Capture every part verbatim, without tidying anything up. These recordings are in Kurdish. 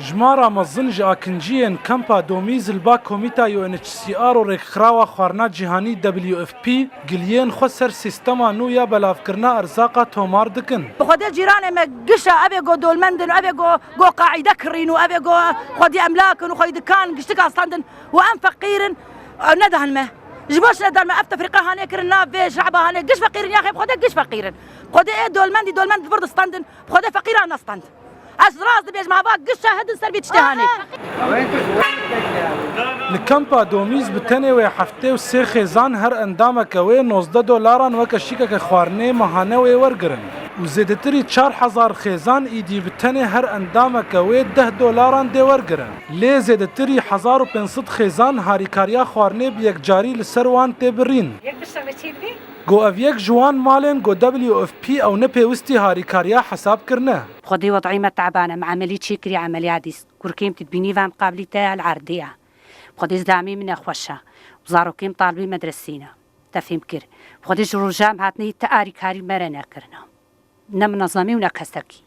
Jimara mezin ji akinciyên kempa Domîz li ba komîta U N H C R û rêkxirawa xwarina cîhanî W F P giliyên xwe ser sîstema nû ya belavkirina erzaqa tomar dikin. Bi xwedê cîranê me gişa evê go dolmendin, evê go, go qaîde kirîn û evê go xwedî emlak in û xwedî dikan giştika standin û em feqîr in, ew nedan me. Ji bo çi nedan me? Ev tefrîqa hanê kirin nav vê şe'ba hanê giş feqîr in, ya xê bi xwedê giş feqîr in. Xwedê ê dolmendî dolmend vir distandin, bi xwedê feqîran nestand. Ez rast dibêjim, hava giş şahidin ser vê tiştê hanê. Li kampa Domîz bi tenê wê heftê û sê xêzan her endameke wê nozdeh dolaran weke şîkeke xwarinê mehane wê wergirin û zêdetirî çar hezar xêzan îdî bi tenê her endameke wê deh dolaran dê wergirin. Lê zêdetirî hezar û pênc sed xêzan harîkariya xwarinê bi yekcarî li ser wan tê birîn. Yek bişev çê dibê? Go ev yek ji wan malên go W F P ew ne pêwistî harîkariya hesab kirine. Xwedê wed'î me teban e, me emelî çêkirî, emelîya dîst. Kurkêm tu dibînî ve em qablî te el erdê ye. Xwedê zilamî min nexweş e. Û zarokêm talibî medresî ne. Te fêm kir. Xwedê ji roja em hatine hî te arîkarî me re nekirine. Ne minezemî û ne kesekî.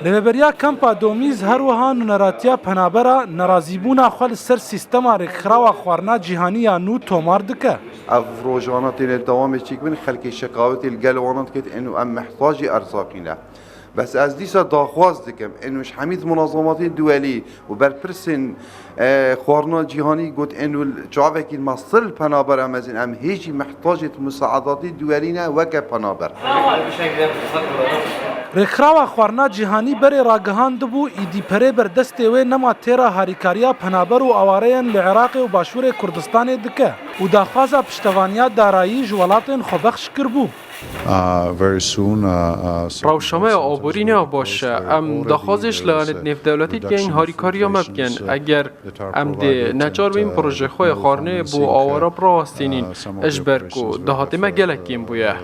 Rêveberiya Kampa Domîz her wiha nûneratiya penabera nerazîbûna xwe li ser sîstema rêkxirawa xwarina cîhanî ya nû tomar dike. Ev rojane têne dewamê çêkibin, xelkê şekawetê li gel wan dikit, ên û em mihtacî erzaqî ne. Bes ez dîsa daxwaz dikim, ên û ji hemî munazematên duwelî û berpirsên, e, xwarina cîhanî got, ên û çavekî mestir li penabera mezin, em hê jî mihtacê musaedatê duwelî ne weke penaber. Rêkxirawa xwarina cîhanî berê ragihandibû, îdî perê berdestê wê nema têra harîkariya penaber û awareyên li Iraqê û Başûrê Kurdistanê dike û daxwaza piştevaniya darayî ji welatên xwebexş kiribû. Rewşa me ya aborî ne ya baş e. Em daxwazê ji layanê nêvdewletî dikeyin harîkariya me bikin. Eger em dê neçar bîn projeyê xwe yê xwarinê bo awara birawestînîn, ji ber ku dahatê me gelek kêm bûye.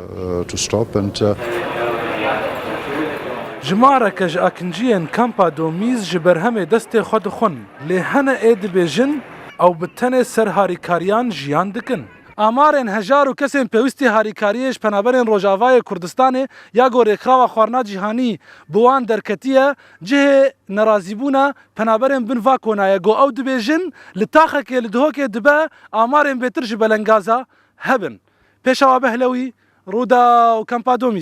Jimareke ji akinciyên kampa Domîz ji berhemê destê xwe dixwin, lê hene ê dibêjin ew bi tenê ser harîkariyan jiyan dikin. Amarên hejar û kesên pêwîstî harîkariyê ji penaberên Rojavayê Kurdistanê ya ku Rêkxirawa Xwarina Cîhanî bi wan derketiye, cihê nerazîbûna penaberên bin va kona ye. Ku ew dibêjin, li taxekê li Duhokê dibe amarên bêtir ji belengaza hebin. Pêşawa Behlewî, Rûdaw, Kampa Domîz.